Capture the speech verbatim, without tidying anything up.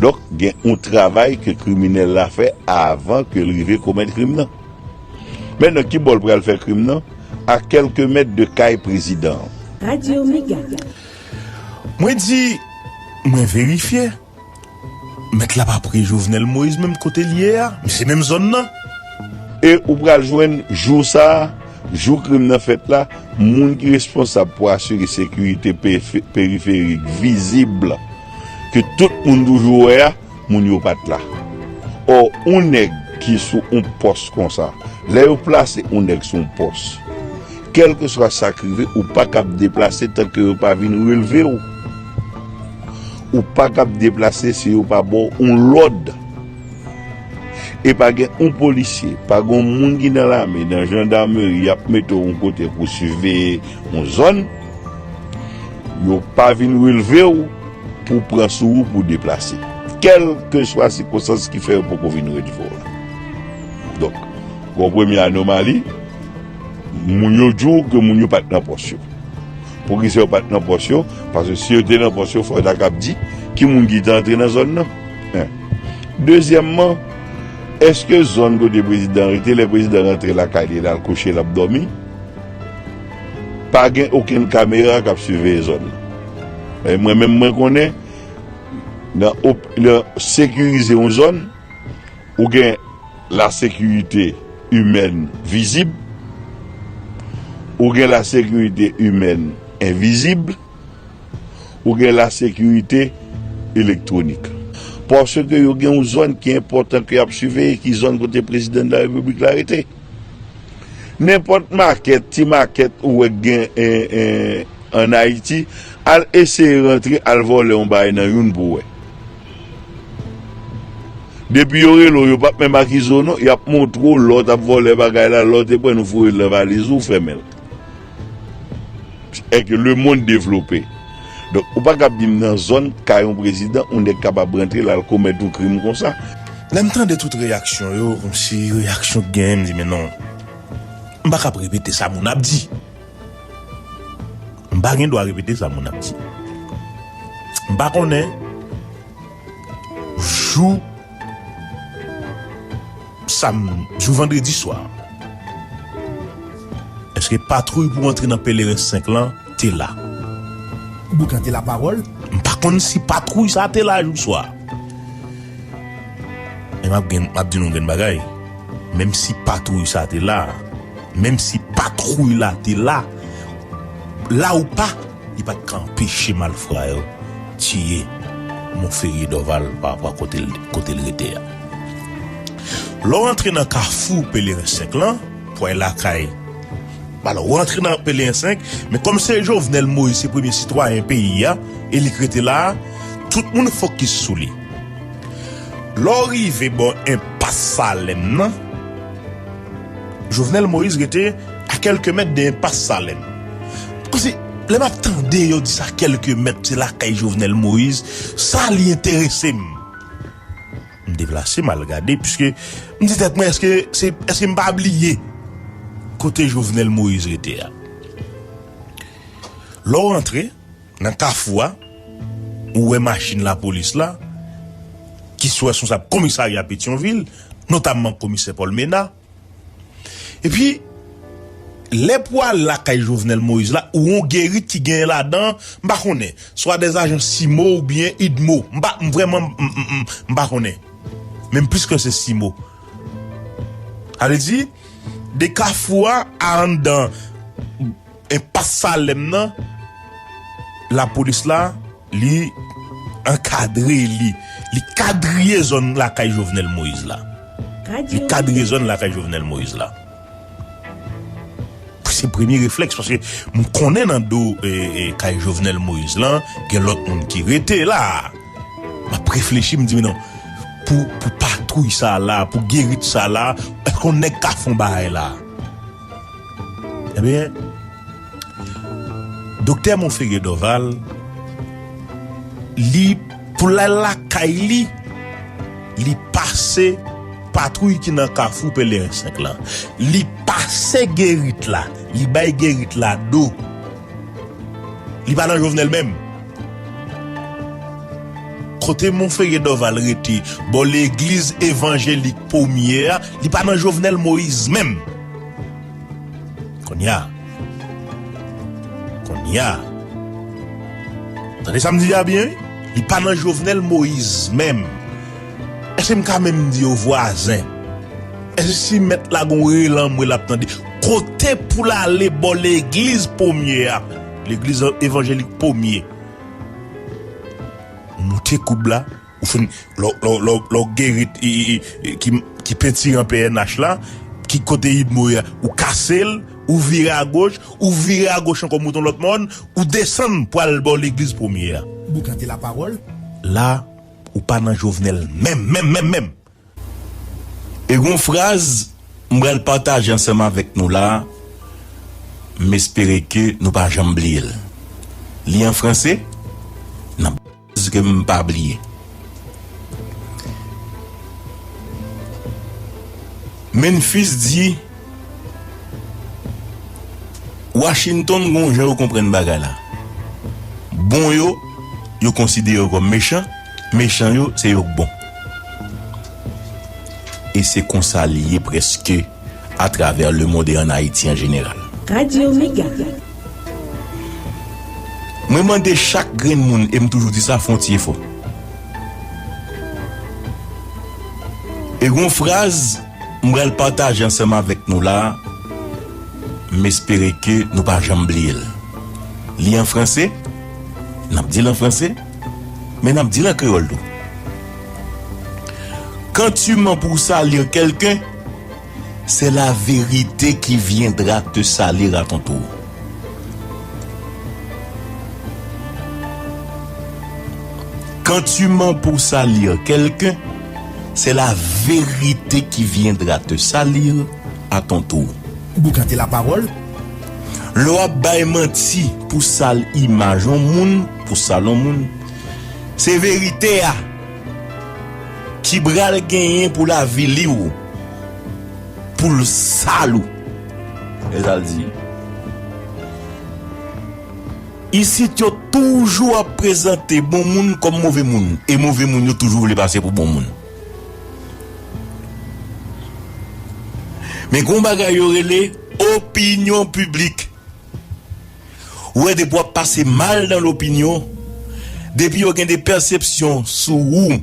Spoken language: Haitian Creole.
Donk, gen yon travay ke kriminèl la fè avan ke l rive komèt krim nan. Mentnan, ki bò l pral fè krim nan? A kèlke mèt de kay prezidan an. Radio Mega. Mwen di, mwen verifye. Mèt la pa pre Jovenel Moïse menm kote l ye a, men se menm zòn nan. E ou pral jwenn jou sa a, jou krim nan fèt la, moun ki responsab pou asire sekirite pe-, periferik vizib, ke tout moun toujou wè a, moun yo pa t la. Ò, yon nèg ki sou yon pòs konsa, lè yo plase yon nèg sou yon pòs, kèlkeswa sa k rive, ou pa kab deplase tanke yo pa vin relve w. Ou pa kab deplase si yo pa ba w yon lòd. E pa gen yon polisye, pa gen yon moun ki nan lame, nan jandameri, y ap mete w yon kote pou siveye yon zòn, yo pa vin relve w pou pran sou ou pou deplase. Kèlkeswa sikonstans ki fè yo poko vin relve w la. Donk, gon premye anomali, moun yo di w ke moun yo pa t nan pòs yo. Poukisa yo pa t nan pòs yo? Paske si yo te nan pòs yo, fò yo ta kab di ki moun ki te antre nan zòn nan. En. Dezyèmman, èske zòn kote prezidan an rete, lè prezidan rantre lakay li, l al kouche, l ap dòmi, pa gen okenn kamera k ap siveye zòn nan? E mwen menm, mwen konnen, nan op-, nan sekirize yon zòn, ou gen lasekirite imèn vizib, ou gen lasekirite imèn envizib, ou gen lasekirite elektwonik. Paske yo gen yon zòn ki enpòtan ke y ap siveye, ki zòn kote prezidan de la repiblik la rete. Nenpòt makèt, ti makèt ou wè k gen, en, en, ann Ayiti, al eseye rantre, al vòlè yon bagay nan youn pou w wè. Depi yo rele w, yo p ap menm akize w non, y ap montre w lè w t ap vòlè bagay la, lè w te pran l, ou foure l nan valiz ou, ou fèmen l. Èske lemonn devlope? Donk, ou pa kab di m nan zòn kay yon prezidan, yon nèg kapab rantre l al komèt yon krim konsa. Lè m tande tout reyaksyon yo, kòmsi reyaksyon k genyen, m di, men non. M pa kab repete sa moun ap di. M pa gen dwa repete sa moun ap di. M pa konnen jou sam-, jou vandredi swa, èske patwouy pou antre nan Pelerin senk lan te la? Boukan te la pawòl. M pa konn si patwouy sa te la jou swa. Men m ap gen, m ap di nou yon grenn bagay. Menm si patwouy sa te la, menm si patwouy la te la, la ou pa, li pa t ka anpeche malfra yo tiye Monferrier Dorval pa rapò a kote l, kote l rete a. Lè w antre nan kafou Pelerin senk lan, pou al lakay, alò, w antre nan Pelerin senk, men kòm se Jovenel Moïse se premye sitwayen peyi a, e li k rete la a, tout moun fokis sou li. Lè w rive bò enpas Salèm nan, Jovenel Moïse rete a kèlke mèt de enpas Salèm. Kòmsi, lè m ap tande yo di sa, kèlke mèt, se lakay Jovenel Moïse, sa li enterese m. M deplase, m al gade, piske m di tèt mwen, èske se, èske m pa bliye kote Jovenel Moïse rete a? Lè w rantre nan kafou a, ou wè machin lapolis la, ki sou responsab komisarya Petyonvil, notamman komisè Paul Ménard. Epi, lè pou al lakay Jovenel Moïse la, ou yon gerit ki genyen ladan, m pa konnen, swa dè ajan CIMO oubyen UDMO. M pa, m vrèman, m, m, m, m pa konnen. Men m plis kwè se CIMO. Sa vle di, de kafou a, a anndan enpas Salèm nan, lapolis la, li ankadre li, li kadriye zòn lakay Jovenel Moïse la. Li kadriye zòn lakay Jovenel Moïse la. Se premye reflèks, paske m konnen nan do, e, e, kay Jovenel Moïse lan, gen lòt moun ki rete la. M ap reflechi, m di, men non, pou, pou patwouy sa la, pou gerit sa la, èske yon nèg ka fè yon bagay la? Ebyen, Doktè Monferrier Dorval, li, pou l al lakay li, li pase patwouy ki nan kafou Pelerin senk lan. Li pase gerit la, li bay gerit la do. Li pa nan Jovenel menm. Kote Monferrier Dorval rete, bò legliz evanjelik Pomye a, li pa nan Jovenel Moïse menm. Kounye a. Kounye a. Tande sa m di a byen, wi? Li pa nan Jovenel Moïse menm. Èske m ka menm di yo vwazen? Èske si mèt la gon rele anmwe l ap tande? Kote pou l ale bò legliz Pomye a? Legliz evanjelik Pomye. Moute koub la, ou fin, lò, lò, lò, lò geri, i, i, i, ki, ki pentire an P N H la, ki kote Ibmo ye a, ou kase l, ou vire agoch, ou vire agoch ankò, mouton lòt mòn, ou desann pou al bò legliz Pomye a. Boukante lapawòl. La, ou pa nan Jovenel menm, menm, menm, menm. E gon fraz m pral pataje ansanm avèk nou la, m espere ke nou pa janm bliye l. Li an franse, nan baz ke m pa bliye. Memphis di, Washington gon jan yo konprann bagay la. Bon yo, yo konsidere yo kòm mechan, mechan yo, se yo k bon. E se konsa li ye prèske atravè lemonn e ann Ayiti an jeneral. Radyo Mega. Mwen mande chak grenn moun, e m toujou di sa, fè yon ti efò. E gon fraz m pral pataje ansanm avèk nou la, m espere ke nou pa janm bliye l. Li an franse, n ap di l an franse, men n ap di l an kreyòl tou. Quand tu mens pour salir quelqu'un, c'est la vérité qui viendra te salir à ton tour. Quand tu mens pour salir quelqu'un, c'est la vérité qui viendra te salir à ton tour. Boukante lapawòl. Lè w ap bay manti pou sal imaj yon moun, pou sal yon moun, se verite a ki pral genyen pou l avili w, pou l sal ou. E sa l di. Isit yo toujou ap prezante bon moun kòm move moun, e move moun yo toujou vle pase pou bon moun. Men gon bagay yo rele opinyon piblik. Ou wè, depi w ap pase mal nan lopinyon, depi yo gen de pèsepsyon sou ou,